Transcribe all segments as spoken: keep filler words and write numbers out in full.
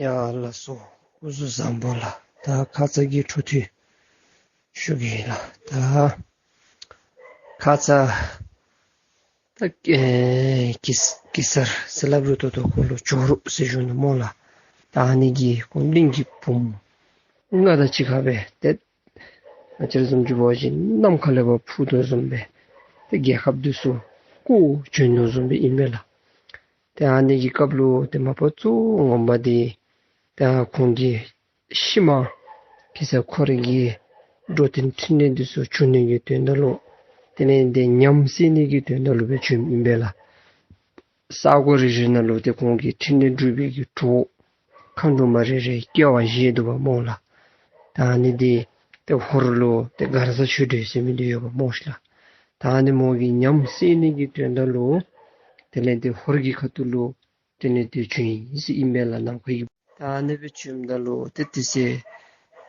ཡ་ལགས་སོ། སྐུ་གཟུགས་བཟང་པོ་ལགས། ད་ཁ་ཙ་གི་འཕྲོ་མཐུད་ཞུ་གེ་ལགས། ད་ཁ་ཙ་ད་ཨེ་གེ་གེ་སར་ཟེར་སླབ་རུང་ད་ལྟོ་ཁོ་ལུ་ཇོ་རུ་ཟེར་ཞུ་ནི་སྨོ་ལགས། ད་ཨ་ནི་གིས་ཁོ་གླིང་གི་བུམོ་ལྔ་དང་གཅིག་ཁར་སྦེ་ཏེ་ང་བཅས་ར་བཟུམ་ཅིག་འབད་བ་ཅིན་གནམ་ཁ་ལས་ཕར་འཕུར་དོ་བཟུམ་སྦེ་ཏེ་རྒྱལ་ཁབ་འདི་ཚུ་བསྐོར་བྱོན་དོ་བཟུམ་སྦེ་ཨིན་པས་ལགས། ཏེ་ཨ་ནི་གི་སྐབས་ལུ་ཏེ་མ་པ་གཙོ་བོ་ངོ་མ་འདི་ཏེ་ཁོང་གི་ཤུལ་མ་གེ་སར་ཁོ་རའི་གི་འགྲོ་དོན་འཕྲིན་ལས་འདི་ཚུ་འབྱུང་ནི་གི་དོན་དག་ལུ་དེ་ལས་ཏེ་ཉམས་སད་ནི་གི་དོན་དག་ལུ་སྦེ་བྱོནམ་ཨིན་པས་ལགས། ས་གོ་རེ་རེ་ནང་ལུ་ཏེ་ཁོང་གི་འཕྲིན་ལས་སྒྲུབ་པའི་གི་གྲོགས་མཁའ་འགྲོ་མ་རེ་རེ་སྐྱེ་བ་བཞེས་འདུག་པ་སྨོ་ལགས། ད་ཨ་ནི་འདི་ཏེ་ཧོར་ལུ་ཏེ་མགར་བཟའ་ཆོས་སྒྲོན་ཟེར་མི་འདི་ཡོདཔ་སྨོ་ཤིག་ལགས། ད་ཨ་ནི་མོ་གི་ཉམས་སད་ནི་གི་དོན་དག་ལུ་དེ་ལས་ཏེ་ཧོར་གྱི་ཁ་ཐུག་ལུ་དེ་ལས་ཏེ་བྱོན་ཡི་ཟེར་ཨིན་པས་ལགས། ནམ་མཁའི་གི་ད་ཨ་ནི་སྦེ་བྱོནམ་ད་ལུ་ཏེ་དེ་ཚེ་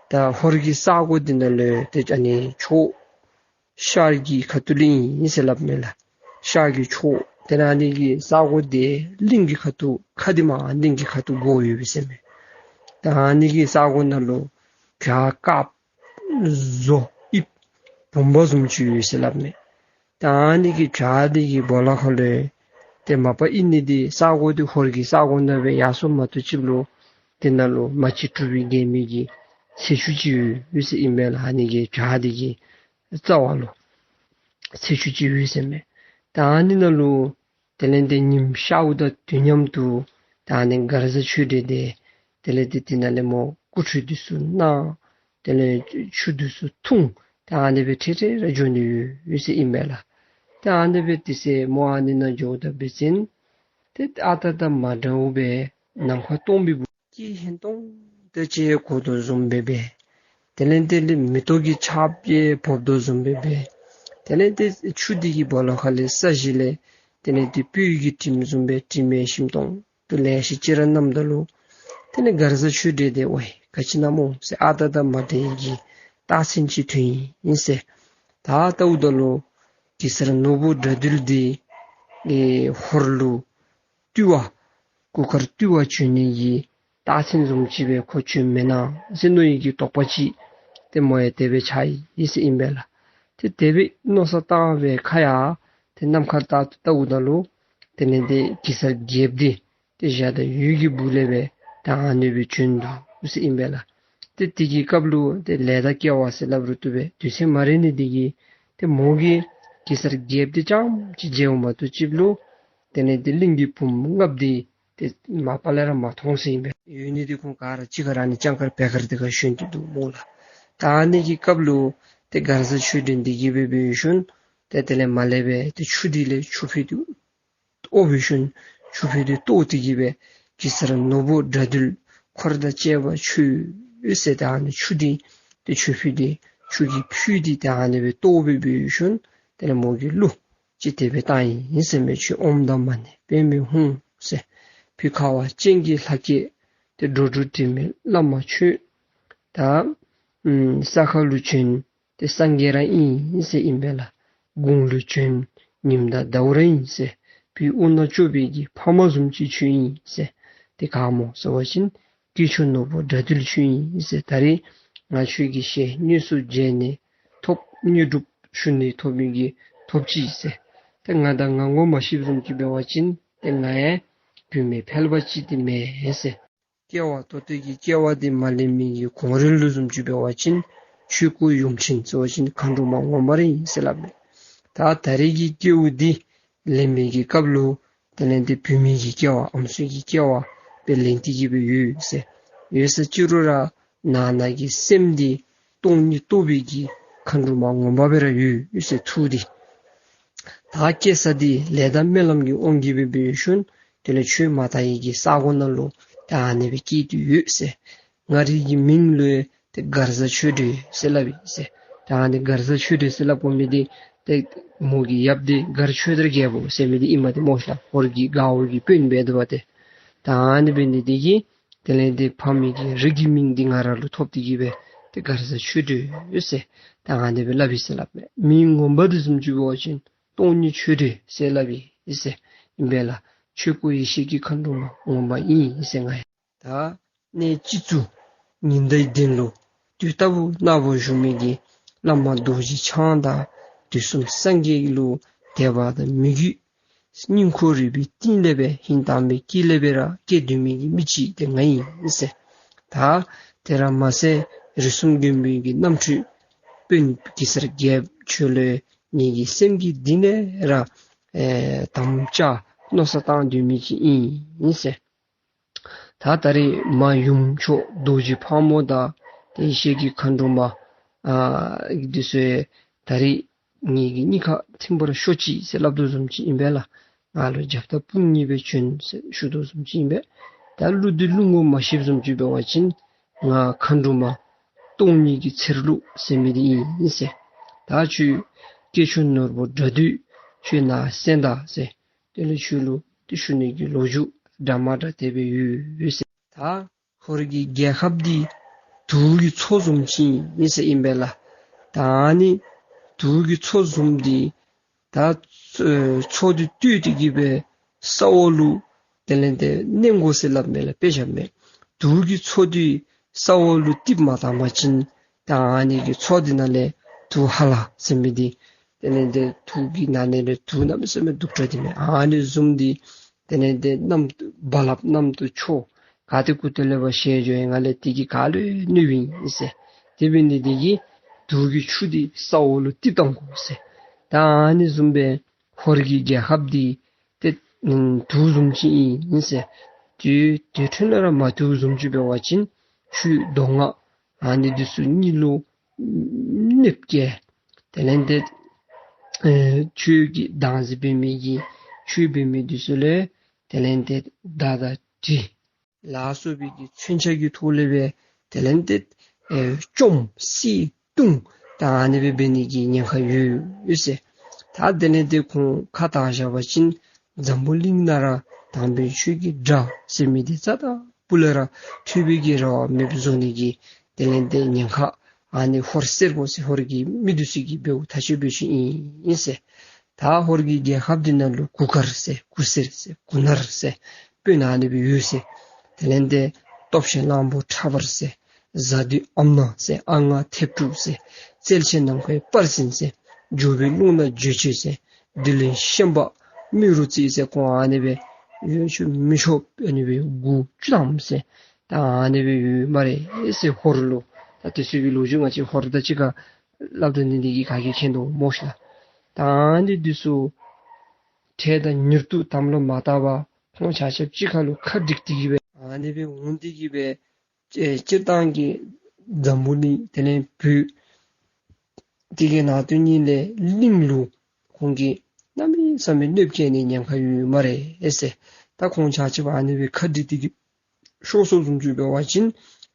ད་ཧོར་གྱི་ས་གོ་འདི་ནང་ལུ་ཏེ་ཨ་ནི་ཕྱོགས་ཤར་གྱི་ཁ་ཐུག་ལུ་ཨིན་ཟེར་སླབ་མས་ལགས། ཤར་གྱི་ཕྱོགས་དེ་ལས་ཨ་ནི་གི་ས་གོ་འདི་གླིང་གི་ཁ་ཐུག་ཁ་འདི་མར་གླིང་གི་ཁ་ཐུག་སྒོ་ཡོད་པས་ཟེར་མས། ད་ཨ་ནི་གི་ས་གོ་ནང་ལུ་བྱ་དཀརཔོ་བཟོ་དབྱིབས་བུམ་པ་བཟུམ་ཅིག་ཡོད་ཟེར་སླབ་མས། ད་ཨ་ནི་གི་བྱ་འདི་གི་སྦོ་ལོགས་ཁ་ལུ་ཏེ་མ་པ་ཨིན་ནི་འདི་ས་གོ་འདི་ཧོར་གྱི་ས་གོ་ནང་སྦེ་ཡར་སོངམ་མ་གཏོགས་ཅིག་ལུ་དེ་ནང་ལུ་མ་གཅིག་གྲུབ་པའི་རྒྱལ་མོའི་གི་ཚེ་ཆུ་ཅིག་ཡོད་ཟེར་ཨིན་པས་ལགས། ཨ་ནི་གི་བྱ་འདི་གི་རྩ་བ་ལུ་ཚེ་ཆུ་ཅིག་ཡོད་ཟེར་མས། ད་ཨ་ནི་ནང་ལུ་དེ་ལས་ཏེ་ཉིམ་ཤརཝ་དང་དུས་མཉམ་དུ་ད་ཨ་ནི་མགར་བཟའ་ཆོས་སྒྲོན་འདི་དེ་ལས་ཏེ་དེ་ནང་ལས་མོ་སྐུ་ཁྲུས་འདི་ཚུ་གནང་། དེ་ལས་ཆུ་འདི་ཚུ་འཐུང་། ད་ཨ་ནི་སྦེ་འཕྲལ་འཕྲལ་ར་འགྱོ་ནི་ཡོད་ཟེར་ཨིན་པས་ལགས། ད་ཨ་ནི་སྦེ་དེ་ཚེ་མོ་ཨ་ནི་ནང་འགྱོཝ་ད་འབད་བ་ཅིན་ཏེ་ཨ་རྟག་དང་མ་འདྲཝ་སྦེ་ནམ་མཁའ་སྟོང་པའི་སྦུག་སྐད་ཧན་ཏོང་དེ་ཅིག་གོ་དོ་བཟུམ་སྦེ་འབད། དེ་ལས་ཏེ་མེ་ཏོག་གི་ཆརཔ་ཡང་ཕབ་དོ་བཟུམ་སྦེ་འབད། དེ་ལས་ཏེ་ཆུ་འདི་གི་སྦོ་ལོགས་ཁ་ལས་ས་གཞི་ལས་དེ་ལས་ཏེ་སྤོས་ཀྱི་དྲིམ་བཟུམ་སྦེ་དྲིམ་ཡང་ཞིམ་ཏོང་ཏོ་ལེ་ཤ་ཅིག་ར་མནམ་ད་ལུ་དེ་ལས་མགར་བཟའ་ཆོས་སྒྲོན་འདི་ཝའི་ག་ཅི་ཨིན་ན་སྨོ་ཟེར་ཨ་རྟག་དང་མ་འདྲ་བའི་གི་རྟགས་མཚན་ཅིག་ཐོན་ཡི་ཟེར། ད་ལྟཝ་ད་ལུ་གེ་སར་ནོར་བུ་དགྲ་འདུལ་འདི་ཨེ་ཧོར་ལུ་བཏུལ་བར་གུར་དཀར་བཏུལ་བར་བྱོན་ནི་གི་རྟགས་མཚན་བཟུམ་ཅིག་སྦེ་ཁོ་བྱོནམ་མེན་ན་ཟེར་མནོ་བའི་གི་དོགས་པ་ཅིག་ཏེ་མོ་ཡང་དེ་སྦེ་ཆགས་ཡི་ཟེར་ཨིན་པས་ལགས། ཏེ་དེ་སྦེ་མནོ་བསམ་བཏང་བའི་ཁར་ཡང་ཏེ་ནམ་མཁར་ལྟ་ལྟཝ་ད་ལུ་དེ་ལས་ཏེ་གེ་སར་རྒྱལཔོ་འདི་ཏེ་འཇའ་དང་འོད་ཀྱི་སྦུག་ལས་སྦེ་ད་ཨ་ནི་སྦེ་བྱོན་འདུག་ཟེར་ཨིན་པས་ལགས། ཏེ་དེ་གི་སྐབས་ལུ་ཏེ་ལས་དང་སྐལ་བ་ཟེར་སླབ་རུང་བཏུབ་པས། དུས་ཚོད་མ་རན་ནི་དེ་གིས་ཏེ་མོ་གིས་གེ་སར་རྒྱལཔོ་འདི་རྐྱངམ་ཅིག་མཇལཝ་མ་གཏོགས་ཅིག་ལུ་དེ་ལས་ཏེ་གླིང་གི་བུམོ་ལྔཔོ་འདི་ཏེ་མ་པ་ལས་ར་མ་མཐོང་ཟེར་ཨིན་པས། ཡོད་ནི་འདི་ཁོང་ག་ར་གཅིག་ཁར་ཨ་ནི་ལྕང་དཀར་བེ་དཀར་འདི་ཁར་བཞུགས་ཏེ་འདུག་སྨོ་ལགས། ད་ཨ་ནི་གི་སྐབས་ལུ་ཏེ་མགར་བཟའ་ཆོས་སྒྲོན་འདི་གིས་སྦེ་འབད་ཞིནམ་ཏེ་དེ་ལས་མར་ལས་སྦེ་ཏེ་ཆུ་འདི་ལས་ཆུ་ཕུད་འདི་གཏོར་འབད་ཞིནམ་ཆུ་ཕུད་འདི་གཏོར་ཏེ་གིས་སྦེ་གེ་སར་ནོར་བུ་དགྲ་འདུལ་འཁོར་དང་བཅས་པ་མཆོད་ཟེར། ད་ཨ་ནི་ཆུ་འདི་ཏེ་ཆུ་ཕུད་འདི་ཆུ་གིས་ཕུད་འདི་ད་ཨ་ནི་སྦེ་གཏོར་འབད་འབད་ཞིནམ་དེ་ལས་མོ་གིས་གླུ་ཅིག་དེ་སྦེ་བཏང་ཡི་ཟེར་མས། ཁྱོད་ཨོཾ་དང་མ་ཎི་པདྨེ་ཧཱུྃ་ཟེར། བོད་ཁ་བ་ཅན་གྱི་ལྷ་སྐལ་ཏེ་འགྲོ་དྲུག་དྲི་མེད་བླ་མ་ཁྱོད། ད་ཨམ་ས་ཁ་ལུ་བྱོན་ཏེ་སངས་རྒྱས་ར་ཨིན་ཟེར་ཨིན་པས་ལགས། དགུང་ལུ་བྱོན་ཉིམ་དང་ཟླཝ་ར་ཨིན་ཟེར། བོད་དབུ་ནག་སྐྱོབ་པའི་གི་ཕ་མ་བཟུམ་ཅིག་ཁྱོད་ཨིན་ཟེར། ཏེ་ག་སྨོ་ཟེར་བ་ཅིན་སྐྱེས་མཆོག་ནོར་བུ་དགྲ་འདུལ་ཁྱོད་ཨིན་ཟེར། ད་རིས་ང་ཁྱོད་ཀྱི་ཞལ་དངོས་སུ་མཇལ་ནི་ཐོབ། དངོས་གྲུབ་ཞུ་ནི་ཐོབ་མི་གི་ཐོབ་ཅི་ཟེར། ཏེ་ང་དང་ང་ངོ་མ་ཤེསཔ་བཟུམ་ཅིག་འབད་བ་ཅིན་ཏེ་ང་ཡང་བུད་མེད་ཕལ་པ་ཅིག་འདི་མེན་ཟེར། སྐྱེ་བ་ད་ལྟོ་གི་སྐྱེ་བ་འདི་མ་ལེན་མི་གི་གོང་རོལ་ལུ་བཟུམ་ཅིག་འབད་བ་ཅིན་ཆོས་སྐུ་ཡུམ་ཆེན་ཟེར་བ་ཅིན་མཁའ་འགྲོ་མ་ངོ་མ་ར་ཨིན་ཟེར་སླབ་མས། ད་ད་རིས་ཀྱི་སྐྱེ་བ་འདི་ལེན་མི་གི་སྐབས་ལུ་དེ་ལས་ཏེ་བུད་མེད་ཀྱི་སྐྱེ་བ་ཨམ་སྲུ་གི་སྐྱེ་བ་སྦེ་ལེན་ཏེ་གིས་སྦེ་ཡོད་ཟེར། ཡོད་ཟེར་ཅི་རུང་ར་ནང་ན་གི་སེམས་འདི་སྟོང་ཉིད་རྟོགས་པའི་གི་མཁའ་འགྲོ་མ་ངོ་མ་སྦེ་ར་ཡོད་ཟེར། ཐུགས་འདི་ད་སྐྱེ་ས་འདི་ལས་དང་སྨོན་ལམ་གྱི་དབང་གིས་སྦེ་འབད་ཞིནམ་དེ་ལས་ཆོས་མ་དར་བའི་གི་ས་གོ་ནང་ལུ་ད་ཨ་ནི་སྦེ་སྐྱེས་ཏེ་ཡོད་ཟེར། ང་རའི་གི་མིང་ལུ་ཏེ་མགར་བཟའ་ཆོས་སྒྲོན་ཟེར་སླབ་ཨིན་ཟེར། ད་ཨ་ནི་མགར་བཟའ་ཆོས་སྒྲོན་ཟེར་སླབ་དགོ་མི་འདི་ཏེ་མོ་གི་ཡབ་འདི་མགར་ཆོས་དར་རྒྱལ་པོ་ཟེར་མི་འདི་ཨིནམ་འདི་སྨོ་ཤ་ལགས། ཧོར་གྱི་མགརཝ་གི་དཔོན་འབད་དོ་བ་ཏེ། ད་ཨ་ནི་འབད་ནི་འདི་གིས་དེ་ལས་ཏེ་ཕ་མའི་གི་རིགས་ཀྱི་མིང་འདི་ང་ར་ལུ་ཐོབ་སྟེ་གིས་སྦེ་ཏེ་མགར་བཟའ་ཆོས་སྒྲོན་ཟེར་ད་ཨ་ནི་སྦེ་སླབ་ཨིན་ཟེར་སླབ་མས། མིང་ངོ་མ་འདི་བཟུམ་ཅིག་འབད་བ་ཅིན་སྟོང་ཉིད་ཆོས་སྒྲོན་ཟེར་སླབ་ཨིན་ཟེར་ཨིན་པས་ལགས། ཆོས་སྐུ་ཡེ་ཤེས་ཀྱི་མཁའ་འགྲོ་མ་ངོ་མ་ཨིན་ཟེར། ང་ཡང་ད་ གནས་སྤྱི་གཙུག་ཉི་ཟླའི་གདན་ལུ་དུས་རྟག་བུ་ནཱ་བུ་བཞུགས་མི་གི་བླ་མ་རྡོ་རྗེ་འཆང་དང་དུས་གསུམ་སངས་རྒྱས་ལུ་དད་པ་དང་མོས་གུས་སྙིང་ཁོང་རུས་པའི་གཏིང་ལས་སྦེ་ཧིང་དྭངས་པའི་དཀྱིལ་ལས་སྦེ་ར་བསྐྱེད་སྡོད་མི་གི་མི་ཅིག་དེ་ང་ཨིན་ཟེར། ད་དེ་ར་མ་ཚད་རིགས་གསུམ་མགོན་པོའི་གི་རྣམ་འཕྲུལ་དཔོན་གེ་སར་རྒྱལཔོ་ཁྱོད་ལུ་ངེ་གི་སེམས་ཀྱི་གཏིང་ལས་ར་ཨེ་དམ་བཅའ་མནོ་བསམ་བཏང་སྡོད་མི་ཅིག་ཨིན་ཟེར། ད་ད་རེས་མ་ཡུམ་མཆོག་རྡོ་རྗེ་ཕག་མོ་དང་དེ་ཤེས་ཀྱི་མཁའ་འགྲོ་མ་ཨ་འདི་ཚུ་ད་རེས་ངེ་གི་གཉིས་ཁ་ཐིམ་པར་ཤོག་ཅིག་ཟེར་སླབ་དོ་བཟུམ་ཅིག་ཨིན་པས་ལགས། ང་ལུ་རྒྱབ་དང་དཔུང་གཉེན་སྦེ་བྱོན་ཟེར་ཞུ་དོ་བཟུམ་ཅིག་ཨིན་པས། ད་གླུ་འདི་གླུ་ངོ་མ་ཤེསཔ་བཟུམ་ཅིག་འབད་བ་ཅིན་ང་མཁའ་འགྲོ་མ་སྟོང་ཉིད་ཀྱི་ཚེར་གླུ་ཟེར་མི་འདི་ཨིན་ཟེར། ད་ཁྱོད་སྐྱེས་མཆོག་ནོར་བུ་དགྲ་འདུལ་ཁྱོད་ནཱ་གསན་ད་ཟེར། དེ་ལས་ཁྱོད་ལུ་དེ་ཞུ་ནི་གི་ལོ་རྒྱུས་འདྲ་མ་འདྲ་དེ་སྦེ་ཡོད་ཟེར། ད་ཧོར་གྱི་རྒྱལ་ཁབ་འདི་དུག་གི་མཚོ་བཟུམ་ཅིག་ཨིན་ཟེར་ཨིན་པས་ལགས། ད་ཨ་ནི་དུག་གི་མཚོ་བཟུམ་འདི་ད་ཨེ་མཚོ་འདི་བཏུལ་ཏེ་གི་སྦེ་ས་འོག་ལུ་དེ་ལས་དེ་མནན་དགོ་ཟེར་སླབ་མས་ལགས། དཔེ་བཞག་མས། དུག་གི་མཚོ་འདི་ས་འོག་ལུ་གཏིབས་མ་བཏང་པ་ཅིན་ད་ཨ་ནི་གི་མཚོ་འདི་ནང་ལས་དུག་ཧ་ལ་ཟེར་མི་འདི་དེ་ལས་དེ་དུག་གི་ནང་ལས་དུག་གནམ་མེད་ས་མེད་དུག་དྲགས་འདི་མས། ཨ་ནི་བཟུམ་འདི་དེ་ལས་དེ་གནམ་རྦ་རླབས་གནམ་དུ་འཕྱོ་ག་ཏེ་གུ་ཏེ་ལས་འབད་ཤེས་འགྱོ་ཡི་ང་ལས་དེ་གིས་ག་ལུ་གནོདཔ་ཨིན་ཟེར། དེ་འབད་ནི་དེ་གིས་དུག་གི་ཆུ་འདི་ས་འོག་ལུ་གཏིབས་བཏང་དགོ་ཟེར། ད་ཨ་ནི་བཟུམ་སྦེ་ཧོར་གྱི་རྒྱལ་ཁབ་འདི་ཏེ་ཨམ་དུག་བཟུམ་ཅིག་ཨིན་ཟེར། དེ་དེ་འཕྲོ་ལས་ར་མ་བཏུལཝ་བཟུམ་ཅིག་འབད་བ་ཅིན་ཁྱོད་མདོ་སྔགས་ཨ་ནི་འདི་ཚུ་གཉིས་ལུ་གནོདཔ་བཀལ། དེ་ལས་དེ་ཨེ་ཁྱོད་ཀྱིས་བདག་འཛིན་འབད་མི་གི་ཆོས་འབད་མི་འདི་ཚུ་ལུ་དེ་ལས་དེ་མདའ་དང་གྲི་ལ་སོགས་པའི་གི་མཚོན་ཆ་གི་ཐོག་ལས་སྦེ་དེ་ལས་དེ་ཨེ་བཅོམ་བསད་བརྡུང་ད་ཨ་ནི་སྦེ་འབད་ནི་གི་ཉེན་ཁ་ཡོད་ཟེར། ད་དེ་ལས་དེ་ཁོང་ཁ་བཏང་བཞག་པ་ཅིན་འཛམ་བུ་གླིང་ནང་ར་དམ་པའི་ཆོས་ཀྱི་སྒྲ་ཟེར་མི་འདི་རྩ་དང་སྤུ་ལས་ར་ཐོས་པའི་གི་རེ་བ་མེདཔ་བཟོ་ནི་གི་དེ་ལས་དེ་ཉེན་ཁ་ཨ་ནི་ཧོར་སེར་པོ་ཟེར་ཧོར་གྱི་མི་འདི་ཚུ་གིས་འབདཝ་ཐག་ཆོད་སྦེ་ཞུཝ་ཨིན་ཟེར། ད་ཧོར་གྱི་རྒྱལ་ཁབ་འདི་ནང་ལུ་གུར་དཀར་ཟེར་གུར་སེར་ཟེར་གུར་ནག་ཟེར་དཔོན་ཨ་ནི་སྦེ་ཡོད་ཟེར། དེ་ལས་དེ་སྟོབས་ཆེན་གླང་པོ་ཁྲ་འབར་ཟེར་གཟའ་བདུད་ཨམ་ནག་ཟེར་ཨ་ང་ཐེབས་དྲུག་ཟེར་རྩལ་ཆེན་ནམ་མཁའི་སྤར་ཟིན་ཟེར་འཇོ་བོའི་རླུང་ནག་འཇོ་ཆེ་ཟེར་བདུད་བློན་ཤན་པ་རྨེ་རུ་རྩེ་ཟེར་ཁོང་ཨ་ནི་སྦེ་ཡོད་ཆུ་མི་ཆོག་ཨ་ནི་སྦེ་དགུ་བཅུ་ཐམ་ཟེར་ད་ཨ་ནི་སྦེ་ཡོད་སྨ་རེ་ཟེར། ཧོར་ལུ་ད་དེ་ཚུ་གི་ལོ་རྒྱུས་ང་བཅས་ཧོར་དང་གཅིག་ཁར་སླབ་སྟེ་ནི་འདི་གིས་ག་གིས་མཁྱེན་དོ་སྨོ་ཤིག་ལགས། ད་ཨ་ནི་འདི་ཚུ་འཕྲལ་དང་མྱུར་དུ་དམ་ལུ་མ་བཏགས་པར་ཁོང་ཆ་ཁྱབ་གཅིག་ཁར་ལུ་ཁ་བསྒྲིགས་ཏེ་གི་སྦེ་ཨ་ནི་སྦེ་འོང་སྟེ་གི་སྦེ་ཨེ་སྤྱིར་བཏང་གི་འཛམ་བུ་གླིང་དེ་ལས་བོད་དེ་གི་ནང་དོན་གཉིས་ལས་གླིང་ལུ་ཁོང་གིས་གནམ་མེད་ས་མེད་གནོདཔ་བཀལ་ནི་ཉེན་ཁ་ཡོད་སྨ་རེ་ཟེར། ད་ཁོང་ཆ་ཁྱབ་ཨ་ནི་སྦེ་ཁ་བསྒྲིགས་ཏེ་གི་ཤོར་སོང་བཟུམ་ཅིག་འབད་བ་ཅིན་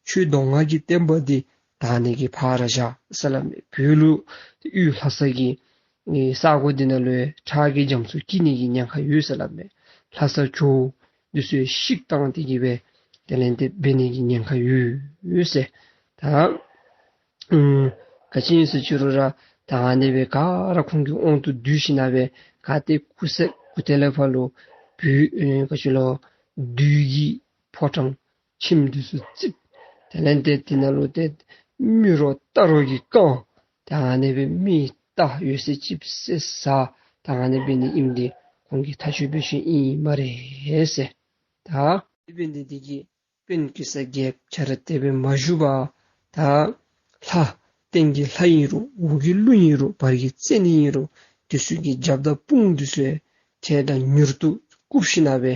ཁྱོད་མདོ་སྔགས་ཀྱི་བསྟན་པ་འདི་དར་ནི་གི་ཕར་བཞག་ཟེར་སླབ་མས། བོད་ལུ་དབུས་ལྷ་ས་གི་ཨེ་ས་གོ་འདི་ནང་ལུ་ཁྲག་གི་རྒྱ་མཚོ་སྐྱེ་ནི་གི་ཉེན་ཁ་ཡོད་ཟེར་སླབ་མས། ལྷ་ས་ཇོ་བོ་འདི་ཚུ་བཤིག་བཏང་སྟེ་གི་སྦེ་དེ་ལས་དེ་འབད་ནི་གི་ཉེན་ཁ་ཡོད་ཟེར། ད་ཨུམ་ག་ཅི་ཨིན་ཟེར་ཅི་རུང་ར་ད་ཨ་ནི་སྦེ་ག་ར་ཁོང་གི་དབང་དུ་བསྡུས་ཞིནམ་སྦེ་ག་ཏེ་གུར་སེར་གུར་དེ་ལས་ཕར་ལུ་བུ་ཨེ་ག་ཅི་ལོ་བདུད་ཀྱི་ཕོ་བྲང་ཁྱིམ་འདི་ཚུ་བརྩིགས། དེ་ལས་དེ་དེ་ནང་ལུ་ཏེ་མི་རོ་རྟ་རོ་གིས་བཀང་། ད་ཨ་ནི་སྦེ་མི་རྟ་ཡོད་ཚད་ཅིག་བསད་ཟ། ད་ཨ་ནི་སྦེ་ནི་ཨིནམ་འདི་ཁོང་གིས་ཐག་ཆོད་སྦེ་ཞུཝ་ཨིན་སྨ་རེ་ཟེར། ད་དེ་འབད་ནི་འདི་གིས་དཔོན་གེ་སར་རྒྱལཔོ་ཁྱོད་ར་དེ་སྦེ་མ་བཞུགས་པར་ད་ལྷ་སྟེང་གི་ལྷ་ཨིན་རུང་འོག་གི་ཀླུ་ཨིན་རུང་བར་གྱི་བཙན་ཨིན་རུང་འདི་ཚུ་གི་རྒྱབ་དང་དཔུང་འདི་ཚུ་འཕྲལ་དང་མྱུར་དུ་བཀུག་ཞིནམ་སྦེ་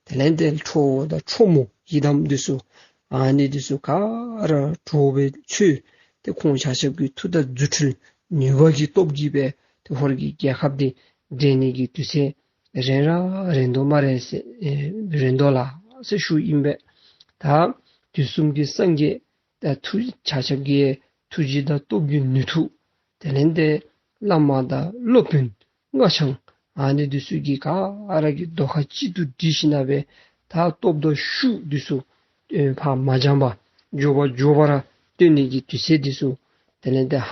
དེ་ལས་དེ་ཁྲོ་བོ་དང་ཁྲོ་མོ་ཡི་དམ་འདི་ཚུ་ཨ་ནི་འདི་ཚུ་ག་ར་གྲོགས་སྦེ་འཚོལ་ཏེ་ཁོང་ཆ་ཁྱབ་ཀྱི་མཐུ་དང་རྫུ་འཕྲུལ་ནུས་པ་གི་སྟོབས་ཀྱིས་སྦེ་ཏེ་ཧོར་གྱི་རྒྱལ་ཁབ་འདི་འདྲེན་ནི་གི་དུས་ཚོད་རན་ར་རན་དོ་སྨ་རེ་ཟེར་ཨེ་རན་དོ་ལགས་ཟེར་ཞུཝ་ཨིན་པས། ད་དུས་གསུམ་གྱི་སངས་རྒྱས་ད་ཐུགས་ཆ་ཁྱབ་ཀྱི་ཐུགས་རྗེ་དང་སྟོབས་ཀྱི་ནུས་མཐུ། དེ་ལས་དེ་བླ་མ་དང་སློབ་དཔོན་སྔགས་འཆང་ཨ་ནི་འདི་ཚུ་གིས་ག་ར་གིས་རྡོ་ཁ་གཅིག་ཏུ་སྒྲིལ་ཞིནམ་སྦེ་ད་སྟོབས་དང་ཤུགས་འདི་ཚུ་ཨེ་ཕར་མ་འགྱངས་པར་མགྱོགས་པ་མགྱོགས་པ་ར་སྟོན་ནི་གི་དུས་ཚོད་འདི་ཚུ་དེ་ལས་དེ་ཧ་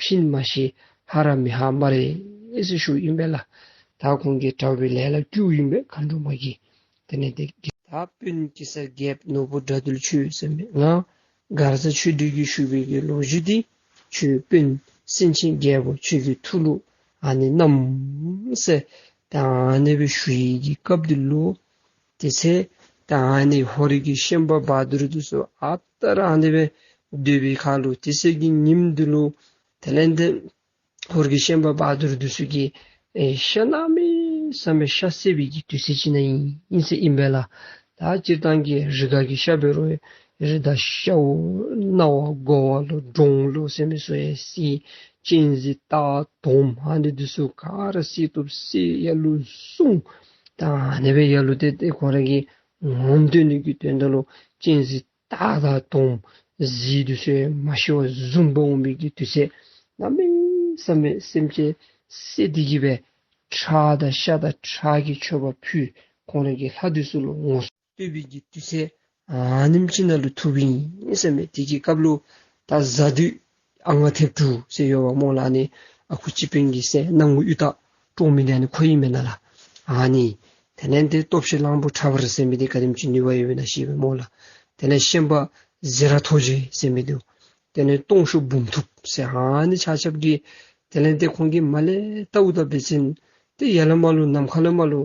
ཕྱིན་མ་ཤེས་ཧ་ར་མི་ཧ་སྨ་རེ་ཟེར་ཞུཝ་ཨིན་པས་ལགས། ད་ཁོང་གི་གྲྭ་པའི་ལས་ལ་བསྐུལཝ་ཨིན་པས་མཁའ་འགྲོ་མ་གིས། དེ་ལས་ཏེ་ད་དཔོན་གེ་སར་རྒྱལཔོ་ནོར་བུ་དགྲ་འདུལ་ཁྱོད་ཟེར་མས། ང་མགར་བཟའ་ཆོས་སྒྲོན་གྱིས་ཞུ་བའི་གི་ལོ་རྒྱུས་འདི་ཁྱོད་དཔོན་སེང་ཆེན་རྒྱལ་པོ་ཁྱོད་ཀྱི་ཐུགས་ལུ་ཨ་ནི་གནང་ཟེར། ད་ཨ་ནི་སྦེ་ཞུ་ཡི་གི་སྐབས་འདི་ལུ་དེ་ཚེ་ད་ཨ་ནི་ཧོར་གྱི་ཤན་པ་བ་དུར་འདི་ཚུ་ཨ་རྟག་ར་ཨ་ནི་སྦེ་སྡོད་པའི་ཁར་ལུ་དེ་ཚེ་གི་ཉིནམ་འདི་ལུ་དེ་ལས་ཏེ་ཧོར་གྱི་ཤན་པ་བ་དུར་འདི་ཚུ་གིས་ཨེ་ཤ་གནམ་མེད་ས་མེད་ཤ་བསད་པའི་གི་དུས་ཚོད་ཅིག་ནང་ཨིན་ཟེར་ཨིན་པས་ལགས། ད་སྤྱིར་བཏང་གི་རི་དྭགས་ཀྱི་ཤ་འབད་རུང་རི་དྭགས་ཤཝ་གནའ་བ་དགོ་བ་ལོ་འབྲོང་ལོ་ཟེར་མི་ཚུ་ཡང་བསད། གཅན་གཟན་སྟག་དོམ་ཨ་ནི་འདི་ཚུ་ག་ར་བསད་བཏུབ་བསད་ཡར་ལུ་བཟུང་། ད་ཨ་ནི་སྦེ་ཡར་ལུ་ཏེ་ཏེ་ཁོང་ར་གི་ངོམ་སྟོན་ནི་གི་དོན་དག་ལུ་གཅན་གཟན་སྟག་དང་དོམ་གཟིག་འདི་ཚུ་མ་ཤི་བར་བཟུང་འབག་འོང་མི་གི་དུས་ཚོད་གནམ་མེད་ས་མེད་སེམས་ཅན་བསད་དེ་གི་སྦེ་ཁྲག་དང་ཤ་དང་ཁྲག་གི་མཆོད་པ་ཕུལ། ཁོང་ར་གི་ལྷ་འདི་ཚུ་ལུ་ངོ་བསྟོད་པའི་གི་དུས་ཚོད་ཨ་ནེམ་ཅིག་ནང་ལུ་ཐུགཔ་ཨིན་ཟེར་མས། དེ་གི་སྐབས་ལུ་ད་གཟའ་བདུད་ཨ་ང་མཐེབ་དྲུག་ཟེར་ཡོདཔ་སྨོ་ལགས། ཨ་ནི་ཨ་ཁུ་སྤྱི་དཔོན་གྱི་སྲས་སྣང་ངུ་གཡུ་སྟག་བཀྲོངས་མི་འདི་ཨ་ནི་ཁོ་ཨིན་མེན་ན་ལགས། ཨ་ནི་དེ་ལས་ཏེ་སྟོབས་ཆེན་གླང་པོ་ཁྲ་འབར་ཟེར་མི་འདི་ག་དེམ་ཅིག་ནུས་པ་ཡོད་པས་ན་ཤེས་པས་སྨོ་ལགས། དེ་ལས་ཤན་པ་ཟི་ར་ཐོ་རྗེ་ཟེར་མི་འདི་དེ་ལས་སྟོང་ཤུགས་འབུམ་ཐུབ་ཟེར་ཨ་ནི་ཆ་ཁྱབ་ཀྱིས་དེ་ལས་ཏེ་ཁོང་གིས་མར་ལས་བལྟཝ་ད་འབད་བ་ཅིན་ཏེ་ཡར་ལས་མར་ལུ་ནམ་མཁའ་ལས་མར་ལུ་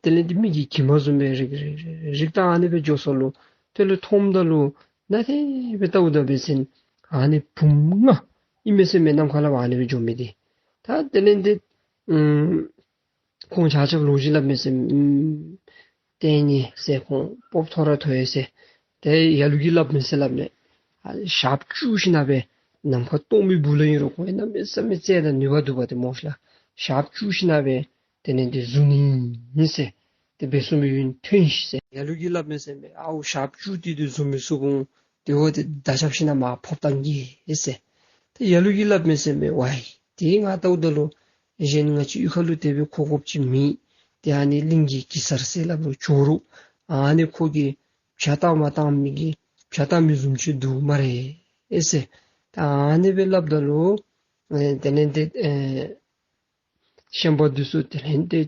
དེ་ལས་ཏེ་མི་གི་གྱིབ་མ་བཟུམ་སྦེ་རིག་རིག་རིག་རིག་ད་ཨ་ནི་སྦེ་འགྱོ་སོ་ལོ། དེ་ལུ་མཐོངམ་ད་ལུ་ནཱ་དེ་སྦེ་བལྟཝ་ད་འབད་བ་ཅིན་ཨ་ནི་བུམོ་ལྔ་ཨིན་མས་ཟེར་མས། ནམ་མཁའ་ལས་ཕར་ཨ་ནི་སྦེ་འགྱོ་མི་འདི། ད་དེ་ལས་ཏེ་ཨམ་ཁོང་ཆ་ཁྱབ་ལོ་རྒྱུས་སླབ་མས་ཟེར། ཨམ་བསྟན་ནི་ཟེར་ཁོང་སྤོབས་མཐོ་ར་མཐོ་ཡི་ཟེར། ཏེ་ལ་ལུ་གིས་སླབ་མས་ཟེར་སླབ་མས། ཨ་ཞགཔ་བཅུ་ཞིན་ན་སྦེ་ནམ་མཁའ་སྟོང་པའི་སྦུག་ལུ་ཨིན་རུང་ཁོང་གནམ་མེད་ས་མེད་རྩལ་དང་ནུས་པ་འདུག་པ་ཏེ་སྨོ་ཤ་ལགས། ཞགཔ་བཅུ་ཞིན་ན་སྦེ་དེ་ལས་ཏེ་བཟུང་ནི་ཨིན་ཟེར། ཏེ་འབད་སོང་མི་ཡོད་ཐོན་ཤིག་ཟེར། ལ་ལུ་གིས་སླབ་མས་ཟེར་མས། ཨའུ་ཞགཔ་བཅུ་དེ་དེ་བཟུང་མི་ཚུགས་འོང་། དེ་འབདཝ་ད་མདའ་རྐྱབ་ཞིན་ན་མར་ཕབ་བཏང་གེ་ཟེར། ཏེ་ལ་ལུ་གིས་སླབ་མས་ཟེར་མས། ཝའི་ཏེ་ང་བལྟཝ་ད་ལུ་གཞན་ང་བཅས་གཡུས་ཁ་ལུ་དེ་སྦེ་མཁོ་དགོཔ་ཅིག་མེད། ཏེ་ཨ་ནི་གླིང་གི་གེ་སར་ཟེར་སླབ་རུང་ཇོ་རུ་ཨ་ནི་ཁོ་གིས་བྱ་བཏང་མ་བཏང་མི་གི་བྱ་བཏང་མི་བཟུམ་ཅིག་འདུག་སྨ་རེ་ཨེ་ཟེར། ད་ཨ་ནི་སྦེ་སླབ་ད་ལུ་ཨེ་དེ་ལས་ཏེ་ཨེ་ཤན་པ་འདི་ཚུ་དེ་ལས་ཏེ་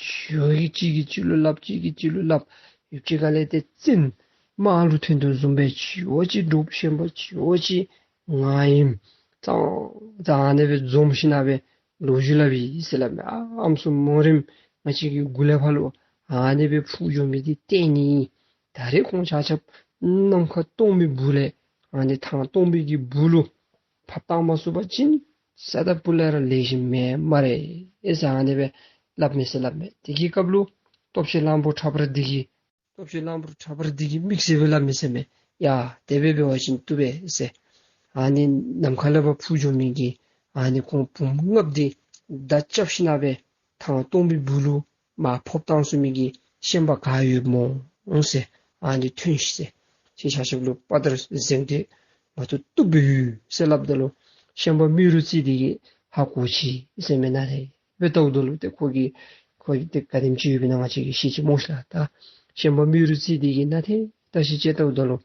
ཁྱོད་ཀྱིས་གཅིག་གིས་གཅིག་ལུ་སླབ་གཅིག་གིས་གཅིག་ལུ་སླབ། ཡུདཔ་ཅིག་ཁ་ལས་ཏེ་བཙན་དམག་ལུ་ཐོན་དོ་བཟུམ་སྦེ་ཁྱོད་ཅིག་འདྲོག་ཤན་པ་ཁྱོད་ཅིག་ང་ཨིནམ་ཙང་ཙང་ཨ་ནི་སྦེ་འཛོམས་ཞིན་ན་སྦེ་ལོ་རྒྱུས་སླབ་ཡི་ཟེར་སླབ་མས། ཨ་ཨམ་སྲུ་མོ་རེངམ་ང་བཅས་ཀྱི་མགུ་ལས་ཕར་ལུ་ཨ་ནི་སྦེ་འཕུར་འགྱོ་མི་འདི་བསྟན་ནི་ཨིན། ད་རེས་ཁོང་ཆ་ཁྱབ་ནམ་མཁའ་སྟོང་པའི་སྦུག་ལས་ཨ་ནི་ཐང་སྟོང་པའི་གི་སྦུག་ལུ་ཕབ་བཏང་མ་ཚུགས་པ་ཅིན་ས་དང་ཕུ་ལས་ར་ལེགས་ཤོམ་མེད་སྨ་རེ་ཨེ་ཟེར་ཨ་ནི་སྦེ་སླབ་མས་ཟེར་སླབ་མས། དེ་གི་སྐབས་ལུ་སྟོབས་ཆེན་གླང་པོ་ཁྲ་འབར་འདི་གིས་སྟོབས་ཆེན་གླང་པོ་ཁྲ་འབར་འདི་གིས་དམིགས་བསལ་སྦེ་སླབ་མས་ཟེར་མས། ཡ་དེ་སྦེ་འབད་བ་ཅིན་བཏུབ་པས་ཟེར། ཨ་ནི་ནམ་མཁའ་ལས་ཕར་འཕུར་འགྱོ་མི་གི་ཨ་ནི་ཁོང་བུམོ་ལྔཔོ་འདི་མདའ་རྐྱབ་ཞིན་ན་སྦེ་ཐང་སྟོང་པའི་སྦུག་ལུ་མར་ཕབ་བཏང་ཚུགས་མི་གི་ཤན་པ་ག་ཡོདཔ་སྨོ་ཟེར། ཨ་ནི་ཐོན་ཤིག་ཟེར། ཁྱེད་ཆ་ཁྱབ་ལུ་དཔའ་དར་གཟེངས་བསྟོད་མ་བཏུབ་བཏུབ་སྦེ་ཡོད་ཟེར་སླབ་ད་ལུ་ཤན་པ་རྨེ་རུ་རྩེ་འདི་གིས་ཧ་གོ་ཅི་ཟེར་མས། ནཱ་རེ་སྦེ་བལྟཝ་ད་ལུ་ཏེ་ཁོ་གིས་ཁོ་གིས་ཏེ་ག་དེམ་ཅིག་ཡོད་པས་ན་ང་བཅས་ཀྱིས་ཤེས་ཅི་སྨོ་ཤ་ལགས། ད་ཤན་པ་རྨེ་རུ་རྩེ་འདི་གིས་ནཱ་ཏེ་བརྟག་ཞིབ་དཔྱད་བལྟཝ་ད་ལུ་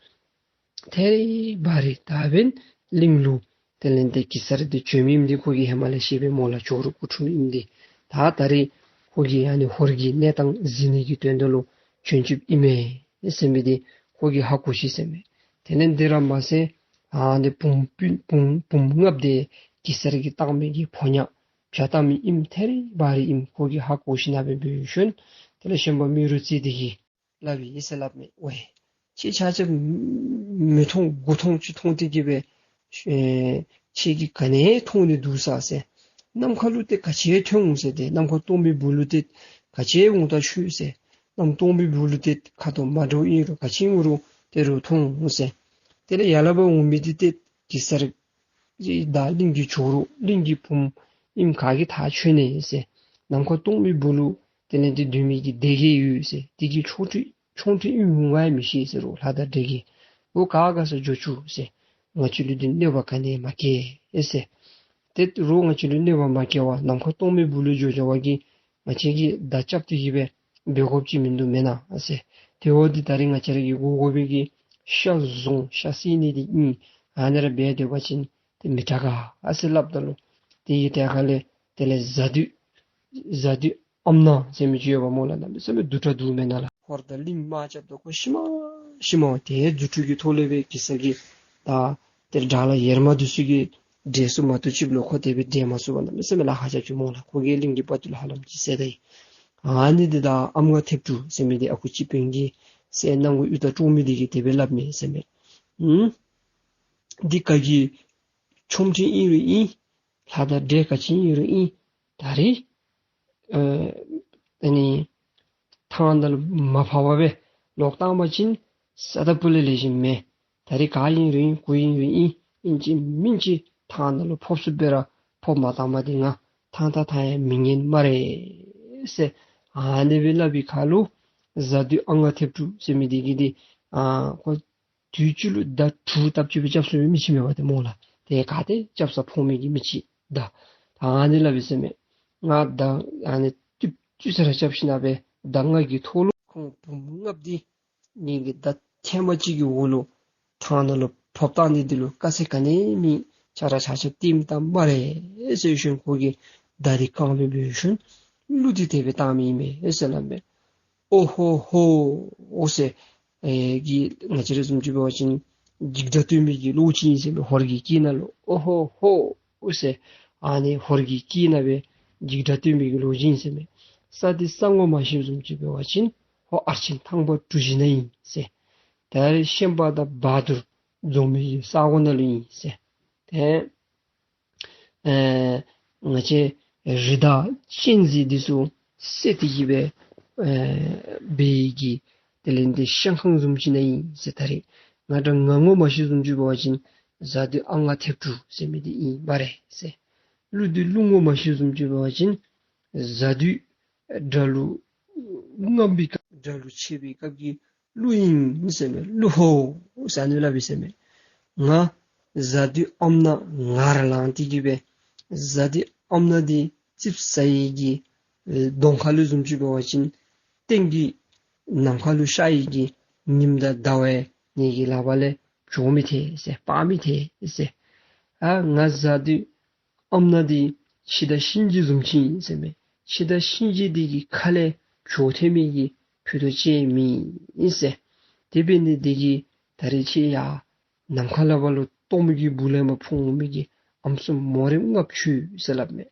ཐད་རི་བ་རི་ད་འབདན་གླིང་ལུ་དེ་ལས་ཏེ་གེ་སར་འདི་བྱོན་མི་ཨིནམ་འདི་ཁོ་གིས་ཧེ་མ་ལས་ཤེས་པས་སྨོ་ལགས། ཇོ་རུ་སྐུ་འཁྲུངས་ཨིནམ་འདི། ད་ད་རེས་ཁོ་གིས་ཨ་ནི་ཧོར་གྱི་གནས་སྟངས་གཟིགས་ནི་གི་དོན་དག་ལུ་བྱོན་བྱོནམ་ཨིན་མས་ཟེར་མི་འདི་ཁོ་གིས་ཧ་གོ་ཅི་ཟེར་མས། དེ་ལས་འདི་ར་མ་ཚད་ཨ་ནི་བུམོ་བུམོ་བུམོ་ལྔཔོ་འདི་གེ་སར་གྱིས་བཏང་མི་གི་ཕོ་ཉ་བྱ་བཏང་མི་ཨིནམ་ཐད་རི་བ་རི་ཨིནམ་ཁོ་གིས་ཧ་གོ་ཞིན་ན་སྦེ་འབད་ཞིནམ་དེ་ལས་ཤན་པ་རྨེ་རུ་རྩེ་འདི་གིས་སླབ་ཡི་ཟེར་སླབ་མས། ཝའི་ཁྱེད་ཆ་ཁྱབ་མིག་མཐོང་མགུ་མཐོང་ཅིག་མཐོང་སྟེ་གི་སྦེ་ཨེ་ཁྱེད་ཀྱིས་ག་ནི་མཐོང་ནི་འདུག་ས་ཟེར། ནམ་མཁའ་ལུ་ཏེ་ག་ཅི་ཐོན་འོང་ཟེར། ཏེ་ནམ་མཁའ་སྟོང་པའི་སྦུག་ལུ་ཏེ་ག་ཅི་འོང་ད་ཤོད་ཟེར། གནམ་སྟོང་པའི་སྦུག་ལུ་ཏེ་ཁ་དོག་མ་འདྲཝ་ཨིན་རུང་ག་ཅི་འོང་རུང་ཏེ་རུང་མཐོང་འོང་ཟེར། དེ་ལས་ཡར་ལས་ཕར་འོང་མི་འདི་ཏེ་གེ་སར་དང་གླིང་གི་ཇོ་རུ་གླིང་གི་བུམོ་ཨིནམ་ག་གིས་ཐག་ཆོད་ནི་ཟེར། ནམ་མཁའ་སྟོང་པའི་སྦུག་ལུ་དེ་ལས་ཏེ་སྡོད་མི་གི་སྡེ་བརྒྱད་ཡོད་ཟེར། དེ་གི་ཆོ་འཕྲུལ་ཆོ་འཕྲུལ་ཨིནམ་འོང་ག་ཡང་མི་ཤེས་ཟེར། རོགས་ལྷ་དང་འདྲེ་གིས་འོ་ག་ག་ས་འགྱོ་བཅུག་ཟེར། ང་བཅས་ལུ་འདི་གནོད་པ་ག་ནི་ཡང་མ་བཀལ་ཟེར། ཏེ་རོགས་ང་བཅས་ལུ་གནོད་པ་མ་བཀལ་བར་ནམ་མཁའ་སྟོང་པའི་སྦུག་ལུ་འགྱོ་འགྱོ་བ་གིས་ང་བཅས་ཀྱིས་མདའ་རྐྱབ་སྟེ་གི་སྦེ་འབད་དགོཔ་ཅིག་མིན་འདུག་མེན་ན་ཟེར། དེ་འབདཝ་ད་ད་རིས་ང་བཅས་ར་གིས་དགོ་དགོ་པའི་གི་ཤ་བཟུང་ཤ་བསད་ནི་འདི་ཨིན། ཨ་ནི་ར་འབད་སྡོད་པ་ཅིན་ཏེ་མི་དྲག་ག་ཟེར་སླབ་ད་ལུ་དེ་གི་ཐད་ཁ་ལས་དེ་ལས་གཟའ་བདུད་གཟའ་བདུད་ཨམ་ནག་ཟེར་མི་ཅིག་ཡོདཔ་སྨོ་ལགས། གནམ་མེད་ས་མེད་སྡུག་དྲགས་འདུག་མེན་ན་ལགས། ཧོར་དང་གླིང་དམག་རྐྱབ་ད་ཁོ་ཤི་མ་ཤི་མ་ཏེ་རྫུ་འཕྲུལ་གྱི་ཐོག་ལས་སྦེ་གེ་སར་གྱིས་ད་དེ་དགྲ་ལྷ་ཡེར་མ་འདི་ཚུ་གིས་བསྒྲལ་ཚུགས་མ་བཏུབ་ཅིག་ལུ་ཁོ་དེ་སྦེ་བསྒྲལ་མ་ཚུགས་པར་གནམ་མེད་ས་མེད་ལཱ་ཁག་རྐྱབ་ཅི་སྨོ་ལགས། ཁོ་གིས་གླིང་གི་དཔའ་བརྟུལ་ཧ་ལམ་ཅིག་བསད་ད་ཡི། ཨ་ནི་འདི་ད་ཨམ་ང་མཐེབ་དྲུག་ཟེར་མི་འདི་ཨ་ཁུ་སྤྱི་དཔོན་གྱི་སྲས་སྣང་ངུ་གཡུ་སྟག་བཀྲོང་མི་འདི་གིས་དེ་སྦེ་སླབ་མས་ཟེར་མས། ཨུམ། འདི་ག་གི་ཆོ་འཕྲུལ་ཨིན་རུང་ཨིན། ལྷ་དང་འདྲེ་ག་ཅི་ཨིན་རུང་ཨིན། ད་རེས་ཨ་ཨ་ནི་ཐང་ནང་ལུ་མ་ཕབ་པར་སྦེ་ལོག་བཏང་པ་ཅིན་ས་ད་པུ་ལས་ལེགས་ཤོམ་མེད། ད་རེས་ག་ཨིན་རུང་ཨིན་གུ་ཨིན་རུང་ཨིན། ཨིན་ཅི་མིན་ཅི་ཐང་ནང་ལུ་ཕོག་ཚུགསཔ་སྦེ་ར་ཕོག་མ་བཏང་པ་འདི་ང་ཐང་ཐང་ཐང་ཡང་མི་ཉན་སྨ་རེ་ཟེར། ཨ་ནི་སྦེ་སླབ་པའི་ཁར་ལུ་གཟའ་བདུད་ཨམ་ང་མཐེབ་དྲུག་ཟེར་མི་འདི་གིས་འདི་ཨ་ཁོ་དུས་གཅིག་ལུ་མདའ་དྲུག་སྟབས་གཅིག་སྦེ་རྐྱབ་ཚུགས་པའི་མི་ཅིག་མས་པ་ཏེ་སྨོ་ལགས། ཏེ་ག་ཏེ་རྐྱབ་ས་ཕོག་མི་གི་མི་ཅིག་ད་ད་ཨ་ནི་སླབ་ཡི་ཟེར་མས། ང་མདའ་ཨ་ནི་ཏིབ་ཅུ་ས་ར་རྐྱབ་ཞིན་ན་སྦེ་མདའ་ལྔ་གི་ཐོག་ལུ་ཁོང་བུམོ་ལྔཔོ་འདི་ངེ་གི་མདའ་ཐེངས་མ་གཅིག་གི་འོག་ལུ་ཐང་ནང་ལུ་ཕབ་བཏང་ནི་འདི་ལུ་དཀའ་ཚེགས་ག་ནི་མེད། ཁྱེད་ར་ཆ་ཁྱབ་ལྟདམོ་བལྟ་སྨ་རེ་ཟེར་ཞིནམ་ཁོ་གིས་མདའ་འདི་རྐང་པའི་སྦེ་ཞིནམ་གླུ་འདི་དེ་སྦེ་བཏང་མི་ཨིན་མས་ཟེར་སླབ་མས། ཨོ་ཧོ་ཧོ་ཨོ་ཟེར། ཨེ་གི་ང་བཅས་ར་བཟུམ་ཅིག་འབད་བ་ཅིན་འཇིགས་སྒྲ་སྟོན་མི་གི་གླུ་ཅིག་ཨིན་ཟེར་མས། ཧོར་གྱི་སྐད་ནང་ལུ་ཨོ་ཧོ་ཧོ་ཨོ་ཟེར། ཨ་ནི་ཧོར་གྱི་སྐད་ནང་སྦེ་འཇིགས་སྒྲ་སྟོན་མི་གི་གླུ་ཅིག་ཨིན་ཟེར་མས། ས་འདི་ས་ངོ་མ་ཤེས་བཟུམ་ཅིག་འབད་བ་ཅིན་ཧོར་ཨ་ཆེན་ཐང་པ་གྲུ་བཞི་ནང་ཨིན་ཟེར། ད་རེས་ཤན་པ་དང་བ་དུར་འཛོམས་མི་གི་ས་གོ་ནང་ལུ་ཨིན་ཟེར། ཏེ་ཨེ་ང་བཅས་རི་དྭགས་གཅན་གཟན་འདི་ཚུ་བསད་དེ་གི་སྦེ་ཨེ་འབད་ཡི་གི་དེ་ལས་འདི་ཤན་ཁང་བཟུམ་ཅིག་ནང་ཨིན་ཟེར། ད་རེས་ང་འདྲ་ང་ངོ་མ་ཤེས་བཟུམ་ཅིག་འབད་བ་ཅིན་གཟའ་བདུད་ཨམ་ང་མཐེབ་དྲུག་ཟེར་མི་འདི་ཨིན་སྨ་རེ་ཟེར། གླུ་འདི་གླུ་ངོ་མ་ཤེས་བཟུམ་ཅིག་འབད་བ་ཅིན་གཟའ་བདུད་དགྲ་ལུ་རྔམ་པའི་སྐབས་དགྲ་ལུ་ཆས་པའི་སྐབས་ཀྱི་གླུ་ཨིན་ཟེར་མས། གླུ་ཧོ་ཟེར་ཨ་ནི་སླབ་ཨིན་ཟེར་མས། ང་གཟའ་བདུད་ཨམ་ནག་ངར་ལངས་ཏེ་གི་སྦེ་གཟའ་བདུད་ཨམ་ནག་འདི་ཙིགཔ་ཟ་ཡི་གི་གདོང་ཁ་ལུ་བཟུམ་ཅིག་འབད་བ་ཅིན་སྟེང་གི་ནམ་མཁའ་ལུ་ཤར་ཡི་གི་ཉིམ་དང་ཟླ་བ་ངེ་གི་ལག་པ་ལས་བྱོག་མི་ཐལ་ཟེར། སྤར་མི་ཐལ་ཟེར། ཨ་ང་གཟའ་བདུད་ཨམ་ནག་འདི་འཆི་བདག་གཤིན་རྗེ་བཟུམ་ཅིག་ཨིན་ཟེར་མས། འཆི་བདག་གཤིན་རྗེ་འདི་གི་ཁ་ལས་བྱོག་ཐལ་མི་གི་ཕུད་རྡོག་ཅིག་མེད་ཨིན་ཟེར། དེ་འབད་ནི་འདི་གིས་ད་རེས་ཁྱེད་ཡར་ནམ་མཁའ་ལས་ཕར་ལུ་སྟོངམ་གི་སྦུག་ལས་མར་འཕུར་འོང་མི་གི་ཨམ་སྲུ་མོ་རེངམ་ལྔ་བཅུ་ཟེར་སླབ་མས།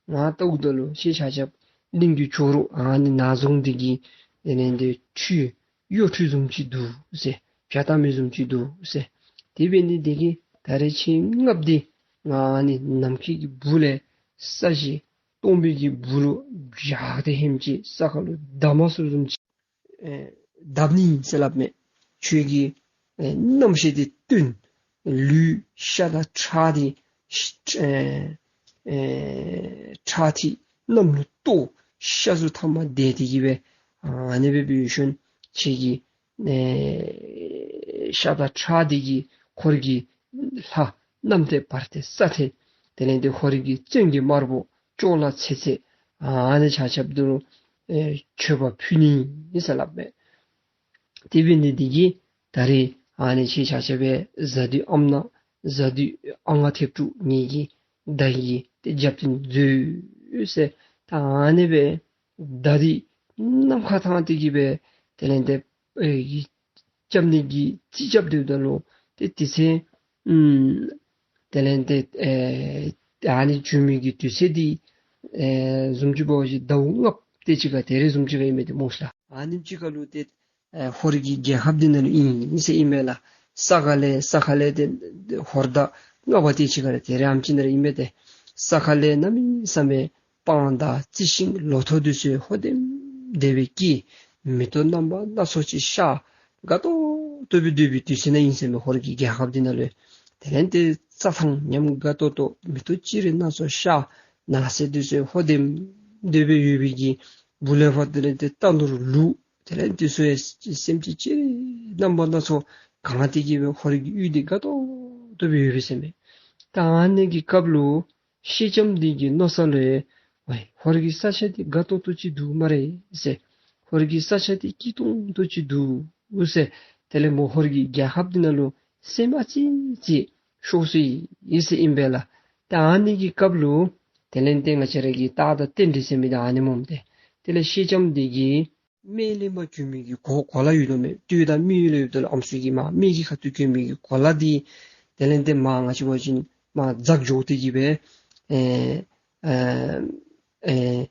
ང་བལྟཝ་ད་ལུ་ཁྱེད་ཆ་ཁྱབ་གླིང་གི་ཇོ་རུ་ཨ་ནི་ནག་རྫོང་འདི་གི་དེ་ལས་འདི་ཁྲུས་གཡོ་ཁྲུས་བཟུམ་ཅིག་འདུག་ཟེར། བྱ་བལྟ་མི་བཟུམ་ཅིག་འདུག་ཟེར། དེ་འབད་ནི་འདི་གིས་ད་རེས་ཁྱེད་ལྔཔོ་འདི་ང་ཨ་ནི་ནམ་མཁའི་གི་སྦུག་ལས་ས་གཞི་སྟོངམ་གི་སྦུག་ལུ་བཞག་སྟེ་ཧེམ་ཅིག་ས་ཁ་ལུ་བརྡབ་མ་ཚུགསཔ་བཟུམ་ཅིག་ཨེ་བརྡབ་ནི་ཨིན་ཟེར་སླབ་མས། ཁྱོད་ཀྱི་ཨེ་རྣམ་ཤེས་འདི་བཏོན། ལུས་ཤ་དང་ཁྲག་འདི་ཨེ་ཨེ་ཁྲག་ཐིགས་གནམ་ལུ་གཏོར། ཤ་ཚུ་ཐ་མ་བརྡལ་ཏེ་གི་སྦེ་ཨ་ནི་སྦེ་འབད་ཞིནམ་ཁྱེད་ཀྱི་ཨེ་ཤ་དང་ཁྲག་འདི་གིས་ཧོར་གྱི་ལྷ་གནམ་ཐེལ་བར་ཐེལ་ས་ཐེལ་དེ་ལས་འདི་ཧོར་གྱི་བཙན་གྱི་དམར་པོ་ཅོག་ལ་ཚེ་ཚེ་ཨ་ནི་ཆ་ཁྱབ་འདི་ལུ་ཨེ་མཆོད་པ་ཕུལ་ནི་ཨིན་ཟེར་སླབ་མས། དེ་འབད་ནི་འདི་གིས་ད་རེས་ཨ་ནི་ཁྱེད་ཆ་ཁྱབ་སྦེ་གཟའ་བདུད་ཨམ་ནག་གཟའ་བདུད་ཨམ་ང་མཐེབ་དྲུག་ངེ་གི་མདའ་གིས་ཏེ་རྒྱབ་རྟེན་མཛོད་ཟེར། ད་ཨ་ནི་སྦེ་མདའ་འདི་ནམ་མཁའ་ཐང་སྟེ་གི་སྦེ་དེ་ལས་འདི་ཨེ་གི་རྐྱབ་ནི་གི་རྩིས་རྐྱབ་སྡོདཔ་ད་ལུ་ཏེ་དེ་ཚེ་ཨམ་དེ་ལས་འདི་ཨེ་ཨ་ནི་བྱོན་མི་གི་དུས་ཚོད་འདི་ཨེ་བཟུམ་ཅིག་འབད་བ་ཅིན་ཟླཝ་ལྔཔ་དེ་ཅིག་ཁར་དེ་རེ་བཟུམ་ཅིག་ཁར་ཨིན་མས་ཏེ་སྨོ་ཤ། ཨ་ནེམ་ཅིག་ཁར་ལུ་ཏེ་ཨེ་ཧོར་གྱི་རྒྱལ་ཁབ་འདི་ནང་ལུ་ཨིན་ཟེར་ཨིན་མས་ལགས། ས་ཁ་ལས་ས་ཁ་ལས་ཏེ་ཧོར་ཟླ་ལྔ་པ་དེ་ཅིག་ཁར་དེ་རེ་ཨ་ནེམ་ཅིག་ནང་ལུ་ཨིན་མས་ཏེ། ས་ཁ་ལས་གནམ་མེད་ས་མེད་སྤང་དང་རྩི་ཤིང་ལོ་ཐོག་འདི་ཚུ་ཧོ་ལྡེམ་ལྡེམ་སྦེ་སྐྱེས། མེ་ཏོག་རྣམ་པ་སྣ་ཚོགས་ཅིག་ཤར། དགའ་ཏོག་ཏོ་སྦེ་སྡོད་པའི་དུས་ཚོད་ནང་ཨིན་ཟེར་མས། ཧོར་གྱི་རྒྱལ་ཁབ་འདི་ནང་ལུ་དེ་ལས་ཏེ་རྩྭ་ཐང་ཉམས་དགའ་ཏོག་ཏོ་མེ་ཏོག་ཅིག་རི་སྣ་ཚོགས་ཤར། ནགས་ཚལ་འདི་ཚུ་ཧོ་ལྡེམ་ལྡེམ་སྦེ་ཡོད་པའི་གི་སྦུག་ལས་ཕར་དེ་ལས་ཏེ་རྟ་ནོར་ལུག་དེ་ལས་འདི་ཚུ་ཡང་སེམས་ཅན་ཅིག་རྣམ་པ་སྣ་ཚོགས་གང་སྟེ་གི་སྦེ་ཧོར་གྱི་ཡུལ་འདི་དགའ་ཏོག་ཏོ་སྦེ་ཡོད་པས་ཟེར་མས། ད་ཨ་ནི་གི་སྐབས་ལུ་ཤེལ་ལྕམ་འདི་གི་མནོ་ས་ལུ་ཝའི་ཧོར་གྱི་ས་ཆ་འདི་དགའ་ཏོག་ཏོ་ཅིག་འདུག་སྨ་རེ་ཟེར། ཧོར་གྱི་ས་ཆ་འདི་སྐྱིད་ཏོང་ཏོ་ཅིག་འདུག་ཟེར། དེ་ལས་མོ་ཧོར་གྱི་རྒྱལ་ཁབ་འདི་ནང་ལུ་སེམས་ཨ་ཙི་ཅིག་ཤོར་སོ་ཡི་ཟེར་ཨིན་པས་ལགས། ད་ཨ་ནི་གི་སྐབས་ལུ་དེ་ལས་ཏེ་ང་བཅས་ར་གི་རྟགས་དང་རྟེན་འབྲེལ་ཟེར་མི་འདི་ཨ་ནི་སྨོ་སྟེ། དེ་ལས་ཤེལ་ལྕམ་འདི་གིས་ སྨད་ལས་མར་གྱོན་མི་གི་གོ་གོ་ལ་ཡོད་དོ་མས། སྟོད་དང་སྨད་ལས་ཡོདཔ་ད་ལུ་ཨམ་སྲུ་གི་མར་སྨད་ཀྱི་ཁ་ཐུག་གྱོན་མི་གི་གོ་ལ་འདི་དེ་ལས་ཏེ་མར་ང་བཅས་འབད་བ་ཅིན་མར་འཛག་འགྱོ་སྟེ་གི་སྦེ་ཨེ་ཨེ་ཨེ་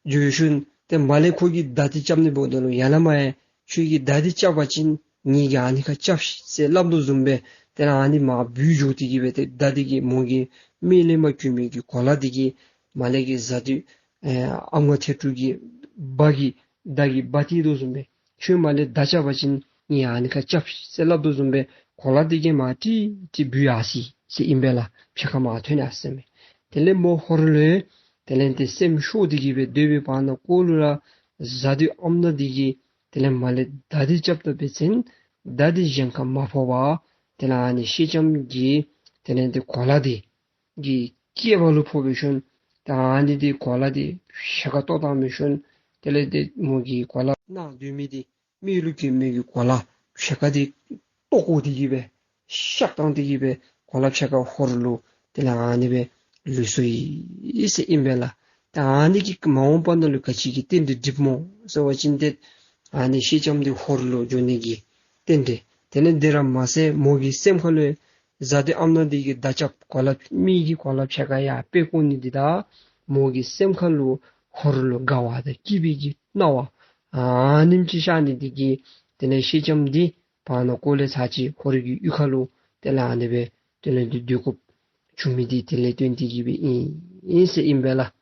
འགྱོ་ཞིནམ་ཏེ་མར་ལས་ཁོ་གིས་མདའ་འདི་རྐྱབ་ནི་འབདཝ་ད་ལུ་ཡར་ལས་མར་ཡང་ཁྱོད་ཀྱིས་མདའ་འདི་རྐྱབ་པ་ཅིན་ངེ་གི་ཨ་ནི་ཁར་རྐྱབ་ཤིག་ཟེར་སླབ་དོ་བཟུམ་སྦེ་དེ་ལས་ཨ་ནི་མར་བུད་འགྱོ་སྟེ་གི་སྦེ་ཏེ་མདའ་འདི་གིས་མོ་གི་སྨད་ལས་མར་གྱོན་མི་གི་གོ་ལ་འདི་གིས་མར་ལས་ཀྱི་གཟའ་བདུད་ཨེ་ཨམ་ང་ཐེ་ཕྲུག་གི་འབའ་གི་མདའ་གིས་འབག་སྟེ་དོ་བཟུམ་སྦེ་ཁྱོད་མར་ལས་མདའ་རྐྱབ་པ་ཅིན་ངེ་ཨ་ནི་ཁར་རྐྱབ་ཤིག་ཟེར་སླབ་དོ་བཟུམ་སྦེ་གོ་ལ་འདི་གིས་མར་ཀྲིག་ཀྲི་བུད་ཡར་སོ་ཡི་ཟེར་ཨིན་པས་ལགས། ཕྱི་ཁར་མར་ཐོན་ཡར་སོ་ཡི་ཟེར་མས། དེ་ལས་མོ་ཧོར་ལུ་དེ་ལས་ཏེ་སེམས་ཤོར་ཏེ་གི་སྦེ་སྡོད་པའི་བར་ན་ཀོ་ལུ་ར་གཟའ་བདུད་ཨམ་ང་འདི་གིས་དེ་ལས་མར་ལས་མདའ་འདི་རྐྱབ་ད་འབད་བ་ཅིན་མདའ་འདི་གཞན་ཁར་མ་ཕོག་པར་དེ་ལས་ཨ་ནི་སེང་ལྕམ་གྱི་དེ་ལས་ཏེ་གོ་ལ་འདི་གི་སྐེད་པ་ལུ་ཕོག་འབད་ཞིནམ་ད་ཨ་ནི་འདི་གོ་ལ་འདི་ཕྱེད་ཀ་བཏོག་བཏང་འབད་ཞིནམ་དེ་ལས་ཏེ་མོ་གི་གོ་ལ་ནང་སྡོད་མི་འདི་སྨད་ལུ་གྱོན་མི་གི་གོ་ལ་ཕྱེད་ཀ་འདི་བཏོག་བཀོ་སྟེ་གི་སྦེ་གཤག་བཏང་སྟེ་གི་སྦེ་གོ་ལ་ཕྱེད་ཀ་ཧོར་ལུ་དེ་ལས་ཨ་ནི་སྦེ་ལུས་སོ་ཡི་ཟེར་ཨིན་པས་ལགས། ད་ཨ་ནི་གིས་མ་འོངས་པ་ནང་ལུ་ག་ཅི་གི་རྟེན་འབྲེལ་འགྲིགཔ་སྨོ་ཟེར་བ་ཅིན་ཏེ་ཨ་ནི་སེང་ལྕམ་འདི་ཧོར་ལུ་འགྱོ་ནི་གི་རྟེན་འབྲེལ། དེ་ལས་འདི་ར་མ་ཚད་མོ་གི་སེམས་ཁ་ལུ་གཟའ་བདུད་ཨམ་ང་འདི་གིས་མདའ་རྐྱབ་གོ་ལ་སྨད་ཀྱི་གོ་ལ་ཕྱེད་ཀ་ཡར་སྤེལ་བཀོ་ནི་འདི་དང་མོ་གི་སེམས་ཁ་ལུ་ཧོར་ལུ་དགའ་བ་དང་སྐྱིད་པའི་གི་སྣང་བ་ཨ་ནེམ་ཅིག་ཤར་ནི་འདི་གིས་དེ་ལས་སེང་ལྕམ་འདི་བར་ན་ཀོ་ལས་ཚར་ཅིག་ཧོར་གྱི་གཡུས་ཁ་ལུ་དེ་ལས་ཨ་ནི་སྦེ་དེ་ལས་འདི་སྡོད་དགོཔ་བྱུང་མི་འདི་དེ་ལས་བརྟེན་ཏེ་གི་སྦེ་ཨིན་ཟེར་ཨིན་པས་ལགས།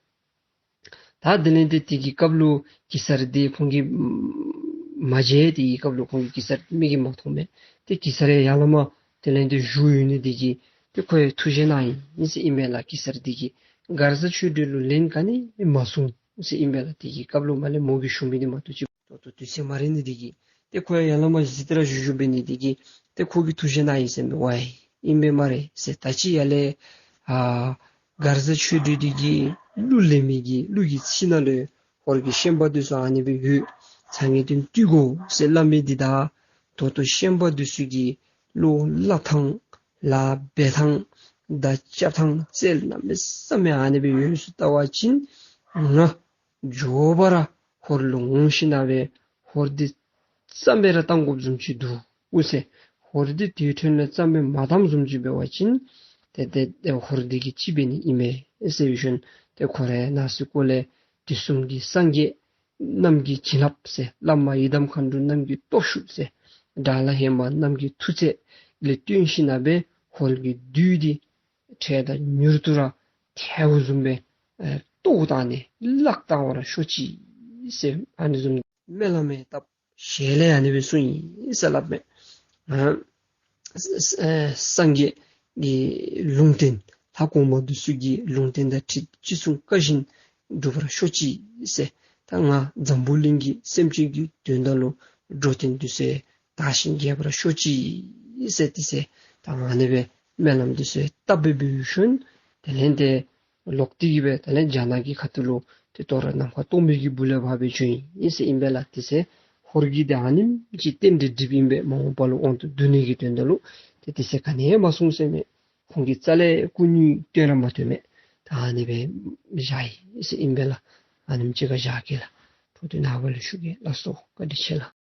ད་དེ་ལས་ཏེ་དེ་གི་སྐབས་ལུ་གེ་སར་འདི་ཁོང་གིས་མ་མཇལ། དེ་གི་སྐབས་ལུ་ཁོང་གིས་གེ་སར་མིག་གིས་མ་མཐོང་མས། ཏེ་གེ་སར་ཡང་ཡར་ལས་མར་དེ་ལས་ཏེ་བཞུགས་ཡོད་ནི་འདི་གིས་ཏེ་ཁོ་ཡང་ཐུགས་བཞེད་གནང་ཡི་ཟེར་ཨིན་པས་ལགས། གེ་སར་འདི་གིས་མགར་བཟའ་ཆོས་སྒྲོན་ལུ་ལན་ག་ནི་མ་གསུངས་ཟེར་ཨིན་པས་ལགས། དེ་གི་སྐབས་ལུ་མར་ལས་མོ་གིས་ཞུ་མི་འདི་མ་གཏོགས་ཅིག་ད་ལྟོ་དུས་ཚོད་མ་རན་ནི་འདི་གིས་ཏེ་ཁོ་ཡང་ཡར་ལས་མར་གཟིགས་ཏེ་ར་བཞུགས་བཞུགསཔ་འབད་ནི་འདི་གིས་ཏེ་ཁོ་གིས་ཐུགས་བཞེད་གནང་ཡི་ཟེར་མས། ཝའི་ཨིན་པས་སྨ་རེ་ཟེར། ད་ཅི་ཡར་ལས་ཨ་མགར་བཟའ་ཆོས་སྒྲོན་འདི་གིས་གླུ་ལེན་མི་གི་གླུ་གི་ཚིག་ནང་ལུ་ཧོར་གྱི་ཤན་པ་འདི་ཚུ་ཨ་ནི་སྦེ་ཡོད། ཚ་ངེས་དོན་བཏུལ་དགོ་ཟེར་སླབ་མི་འདི་དང་ད་ལྟོ་ཤན་པ་འདི་ཚུ་གིས་བློ་སླབ་ཐངས་ལཱ་འབད་ཐངས་མདའ་རྐྱབ་ཐངས་རྩལ་གནམ་མེད་ས་མེད་ཨ་ནི་སྦེ་ཡོད་ཟེར་བལྟ་བ་ཅིན་ང་མགྱོགས་པ་ར་ཧོར་ལུ་འོང་ཞིན་ན་སྦེ་ཧོར་འདི་རྩ་མེད་ར་བཏང་དགོཔ་བཟུམ་ཅིག་འདུག་ཟེར། ཧོར་འདི་དེ་འཕྲོ་ལས་རྩ་མེད་མ་བཏངམ་བཟུམ་ཅིག་འབད་བ་ཅིན་ཏེ་ཏེ་ཏེ་ཧོར་འདི་གིས་ཅིག་འབད་ནི་ཨིན་མས་ཟེར་ཞིནམ་ཏེ་ཁོ་རའི་ནང་གསེས་སྐོར་ལས་དུས་གསུམ་གྱི་སངས་རྒྱས་རྣམས་ཀྱི་བྱིན་རླབས་ཟེར། བླ་མ་ཡི་དམ་མཁའ་འགྲོ་རྣམས་ཀྱི་སྟོབས་ཤུགས་ཟེར། དགྲ་ལྷ་ཧེ་མ་རྣམས་ཀྱི་མཐུ་རྩལ་ལས་བརྟེན་ཞིན་ན་སྦེ་ཧོར་གྱི་བདུད་འདི་འཕྲལ་དང་མྱུར་དུ་ར་ཐལཝ་བཟུམ་སྦེ་ཨེ་བཏོག་བཏང་ནི་བརླག་བཏང་བར་ཤོག་ཅིག་ཟེར། ཨ་ནི་བཟུམ་སྨོན་ལམ་ཡང་བཏབ། ཞལ་ལས་ཨ་ནི་སྦེ་གསུངས་ཡི་ཟེར་སླབ་མས། ཨ་ས་ས་སངས་རྒྱས་ཀྱི་ལུང་བསྟན་ལྷ་གོང་མ་འདི་ཚུ་གི་ལུང་བསྟན་དང་འཁྲིལ་ཅི་གསུང་བཀའ་བཞིན་སྒྲུབ་པར་ཤོག་ཅིག་ཟེར། ད་ང་འཛམ་བུ་གླིང་གི་སེམས་ཅན་གྱི་དོན་དག་ལུ་འགྲོ་དོན་འདི་ཚུ་དར་ཞིང་རྒྱས་པར་ཤོག་ཅིག་ཟེར། དེ་ཚེ་ད་ཨ་ནི་སྦེ་སྨོན་ལམ་འདི་ཚུ་བཏབ་སྦེ་འབད་ཞིནམ་དེ་ལས་ཏེ་ལོག་སྟེ་གི་སྦེ་དེ་ལས་རྒྱ་ནག་གི་ཁ་ཐུག་ལུ་ཏེ་དོ་རུང་ནམ་མཁའ་སྟོང་པའི་གི་སྦུག་ལས་འབབ་སྦེ་བྱོན་ཡི་ཟེར་ཨིན་པས་ལགས། དེ་ཚེ་ཧོར་གྱིས་ཏེ་ཨ་ནེམ་ཅིག་རྟེན་འབྲེལ་འགྲིགཔ་ཨིན་པས། མ་འོངས་པ་ལུ་དབང་དུ་བསྡུ་ནི་གི་དོན་དག་ལུ། ཏེ་དེ་ཚེ་ག་ནི་ཡང་མ་གསུངས་ཟེར་མས། ཁོང་གི་རྩ་ལས་སྐུ་ཉིད་སྟོན་ར་མ་སྟོན་མས། ད་ཨ་ནི་སྦེ་བཞག་ཡི་ཟེར་ཨིན་པས་ལགས། ཨ་ནེམ་ཅིག་ཁར་བཞག་གེ་ལགས། འཕྲོ་འདི་ནངས་པ་ལུ་ཞུ་གེ་ལགས་སོ། བཀའ་དྲིན་ཆེ་ལགས།